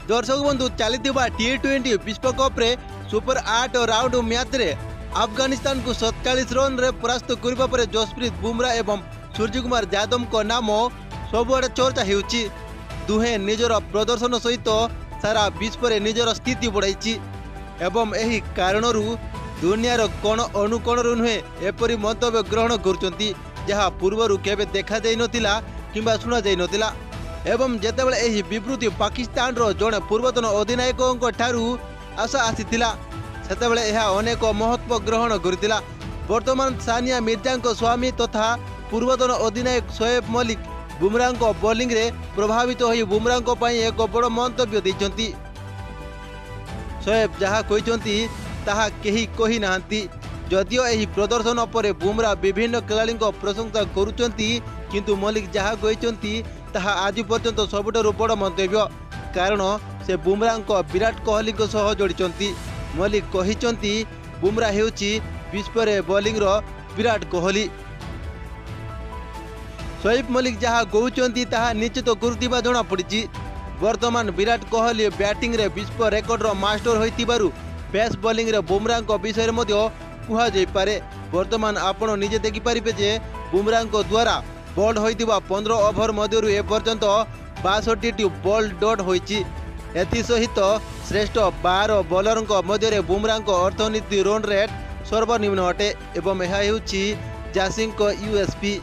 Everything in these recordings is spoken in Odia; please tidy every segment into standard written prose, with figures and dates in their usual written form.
ଦର୍ଶକ ବନ୍ଧୁ, ଚାଲିଥିବା ଟି20 ବିଶ୍ୱକପ୍ରେ ସୁପର 8 ରାଉଣ୍ଡ ମ୍ୟାଚ୍ରେ ଆଫଗାନିସ୍ତାନକୁ 47 ରନ୍ରେ ପରାସ୍ତ କରିବା ପରେ ଜସପ୍ରୀତ ବୁମରା ଏବଂ ସୂର୍ଯ୍ୟକୁମାର ଯାଦବଙ୍କ ନାମ ସବୁଆଡ଼େ ଚର୍ଚ୍ଚା ହେଉଛି। ଦୁହେଁ ନିଜର ପ୍ରଦର୍ଶନ ସହିତ ସାରା ବିଶ୍ୱରେ ନିଜର ସ୍ଥିତି ବଢ଼ାଇଛି ଏବଂ ଏହି କାରଣରୁ ଦୁନିଆର କୋଣ ଅନୁକୋଣରୁ ନୁହେଁ ଏପରି ମନ୍ତବ୍ୟ ଗ୍ରହଣ କରୁଛନ୍ତି, ଯାହା ପୂର୍ବରୁ କେବେ ଦେଖାଯାଇନଥିଲା କିମ୍ବା ଶୁଣାଯାଇନଥିଲା। ଏବଂ ଯେତେବେଳେ ଏହି ବିବୃତ୍ତି ପାକିସ୍ତାନର ଜଣେ ପୂର୍ବତନ ଅଧିନାୟକଙ୍କ ଠାରୁ ଆଶା ଆସିଥିଲା, ସେତେବେଳେ ଏହା ଅନେକ ମହତ୍ତ୍ୱ ଗ୍ରହଣ କରିଥିଲା। ବର୍ତ୍ତମାନ ସାନିଆ ମିର୍ଜାଙ୍କ ସ୍ୱାମୀ ତଥା ପୂର୍ବତନ ଅଧିନାୟକ ଶୋଏବ ମଲିକ ବୁମରାଙ୍କ ବୋଲିଂରେ ପ୍ରଭାବିତ ହୋଇ ବୁମରାଙ୍କ ପାଇଁ ଏକ ବଡ଼ ମନ୍ତବ୍ୟ ଦେଇଛନ୍ତି। ଶୋଏବ ଯାହା କହିଛନ୍ତି ତାହା କେହି କହିନାହାନ୍ତି। ଯଦିଓ ଏହି ପ୍ରଦର୍ଶନ ପରେ ବୁମରା ବିଭିନ୍ନ ଖେଳାଳିଙ୍କ ପ୍ରଶଂସା କରୁଛନ୍ତି, କିନ୍ତୁ ମଲିକ ଯାହା କହିଛନ୍ତି ତାହା ଆଜି ପର୍ଯ୍ୟନ୍ତ ସବୁଠାରୁ ବଡ଼ ମନ୍ତବ୍ୟ, କାରଣ ସେ ବୁମରାଙ୍କ ବିରାଟ କୋହଲିଙ୍କ ସହ ଯୋଡ଼ିଛନ୍ତି। ମଲିକ କହିଛନ୍ତି, ବୁମରା ହେଉଛି ବିଶ୍ୱରେ ବୋଲିଂର ବିରାଟ କୋହଲି। ଶୋଏବ ମଲିକ ଯାହା କହୁଛନ୍ତି ତାହା ନିଶ୍ଚିତ କରୁଥିବା ଜଣାପଡ଼ିଛି। ବର୍ତ୍ତମାନ ବିରାଟ କୋହଲି ବ୍ୟାଟିଂରେ ବିଶ୍ୱ ରେକର୍ଡର ମାଷ୍ଟର ହୋଇଥିବାରୁ ପେସ୍ ବୋଲିଂରେ ବୁମରାଙ୍କ ବିଷୟରେ ମଧ୍ୟ କୁହାଯାଇପାରେ। ବର୍ତ୍ତମାନ ଆପଣ ନିଜେ ଦେଖିପାରିବେ ଯେ ବୁମରାଙ୍କ ଦ୍ୱାରା ବୋଲ୍ଡ ହୋଇଥିବା 15 ଓଭର ମଧ୍ୟରୁ ଏପର୍ଯ୍ୟନ୍ତ 62ଟି ବଲ୍ ଡଟ୍ ହୋଇଛି। ଏଥିସହିତ ଶ୍ରେଷ୍ଠ 12 ବୋଲରଙ୍କ ମଧ୍ୟରେ ବୁମରାଙ୍କ ଅର୍ଥନୀତି ରନ୍ ରେଟ୍ ସର୍ବନିମ୍ନ ଅଟେ ଏବଂ ଏହା ହେଉଛି ଜାସିଙ୍କ ୟୁଏସ୍ପି,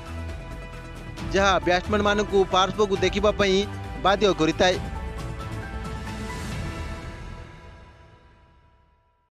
ଯାହା ବ୍ୟାଟ୍ସମ୍ୟାନ୍ମାନଙ୍କୁ ପାର୍ଶ୍ୱକୁ ଦେଖିବା ପାଇଁ ବାଧ୍ୟ କରିଥାଏ।